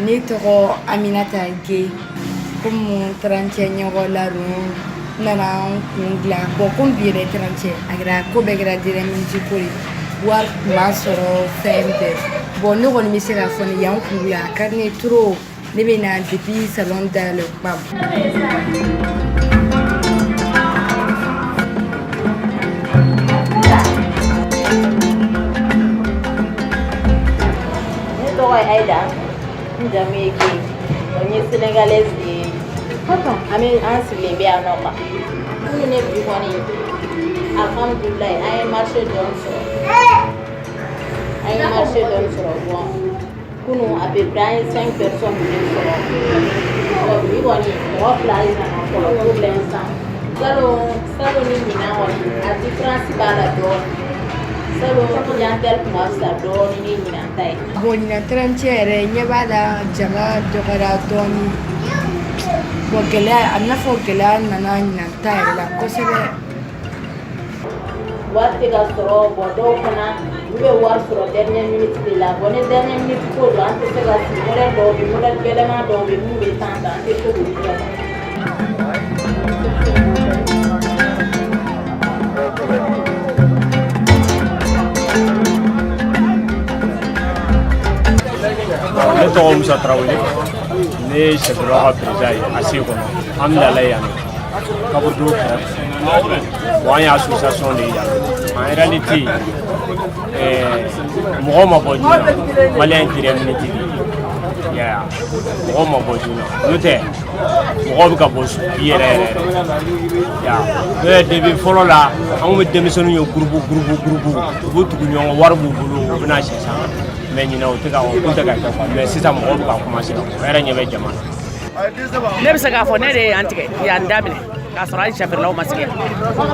Ne tɔgɔ Aminata Gueye. Komi 30 ɲɛkɔla don, n nana n kun dilan. Bon, komi bi yɛrɛ 30, a kɛra ko bɛɛ kɛra dernière minute ko de, wari tun b'a sɔrɔ fɛn bɛɛ. Bon, ne kɔni bɛ se k'a fɔ ni yan kun dilan, a ka di ne trop. Ne bɛ na depuis salon dayɛlɛ kuma. Ne tɔgɔ ye Aïda, n jamu ye Gueye. N ye sénégalaise de ye. An bɛ an sigilen bɛ yan nɔ quoi. Kunun ne bi kɔni, alhamdulilayi, an ye marché dɔɔni sɔrɔ. An ye marché dɔɔni sɔrɔ. Bon, kunun à peu près an ye cinq personnes de sɔrɔ. Ɔ bi kɔni, mɔgɔ fila de nana fɔlɔ pour l'instant. Salon salon ni ɲinan kɔni, a différence b'a la dɔɔni. Salon clientèle tun ka fisa dɔɔni ni ɲinan ta ye. Bon, ɲinan 30 yɛrɛ, ɲɛ b'a la, jama dɔgɔyara dɔɔni. Bon, gɛlɛya, a bɛ n'a fɔ gɛlɛya nana ɲinan ta yɛrɛ la kosɛbɛ. Wari tɛ ka sɔrɔ. Bon, dɔw fana, olu bɛ wari sɔrɔ dernière minute de la. Bon, ni dernière minute ko don, an tɛ se ka sigi. Modèle dɔw bɛ, modèle gɛlɛman dɔw bɛ minnu bɛ temps ta, an tɛ se k'olu kɛ. Ne tɔgɔ Musa Tarawele, ne ye sɛfeerelaw ka président ye ACI kɔnɔ. An bilala yan nɔ kaburudo kɛrɛfɛ. Bon, an ye association de ye yan. En réalité, mɔgɔw ma bɔ joona, malien dernière minute de ye ya, mɔgɔw ma bɔ joona, n'o tɛ mɔgɔw bɛ ka bɔ bi yɛrɛ yɛrɛ ya. N'o ye depuis fɔlɔ la, an kun bɛ denmisɛnninw ye groupe groupe groupe, u b'u tugu ɲɔgɔn kɔ, wari b'u bolo, u bɛna sɛ san. Mais ɲinɛ o tɛ ka o kun tɛ ka kɛ quoi. Mais sisan mɔgɔw bɛ ka commencer ka bɔ, o yɛrɛ ɲɛ bɛ jama na. Ne bɛ se k'a fɔ ne de ye yan tigɛ, yan daminɛ k'a sɔrɔ hali sɛfeerelaw ma sigi yan.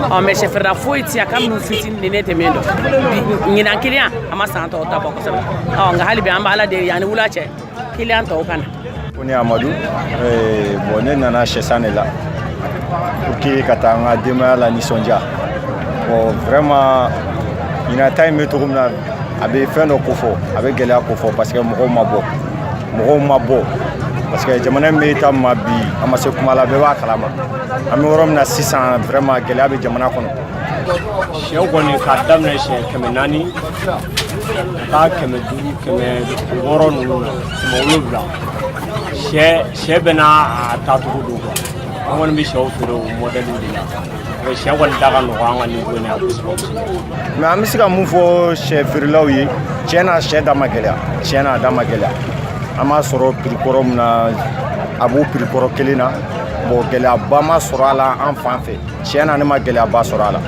Ɔ mais sɛfeerela foyi tɛ yan kabini fitinin ni ne tɛ min dɔn. Bi ɲinan client a ma san tɔw ta bɔ kosɛbɛ. Ɔ nka hali bi an bɛ Ala deli, yanni wula cɛ, client tɔw ka na. Ko ne Amadu, bon, ne nana sɛsan de la pour que ka taa n ka denbaya la nisɔndiya. Bon, vraiment, ɲinan ta in bɛ cogo min na, a bɛ fɛn dɔ kofɔ, a bɛ gɛlɛya kofɔ, parce que mɔgɔw ma bɔ, mɔgɔw ma bɔ, parce que jamana in bɛ état min ma bi, an ma se kuma la, bɛɛ b'a kalama. An bɛ yɔrɔ min na sisan, vraiment, gɛlɛya bɛ jamana kɔnɔ. Sɛw kɔni, k'a daminɛ sɛ 400 ka taa 500, 600 ninnu na, 700. Sɛ bɛɛ n'a a taacogo don quoi. An kɔni bɛ sɛw feere o modèle de la, mais sɛ kɔni da ka nɔgɔn an ka niveau in na yan kosɛbɛ kosɛbɛ. Mais an bɛ se ka mun fɔ sɛ feerelaw ye? Tiɲɛ na, sɛ da ma gɛlɛya. Tiɲɛ na, a da ma gɛlɛya. An b'a sɔrɔ prix kɔrɔ min na, a b'o prix kɔrɔ kelen na. Bon, gɛlɛyaba ma sɔrɔ a la an fan fɛ. Tiɲɛ na, ne ma gɛlɛyaba sɔrɔ a la.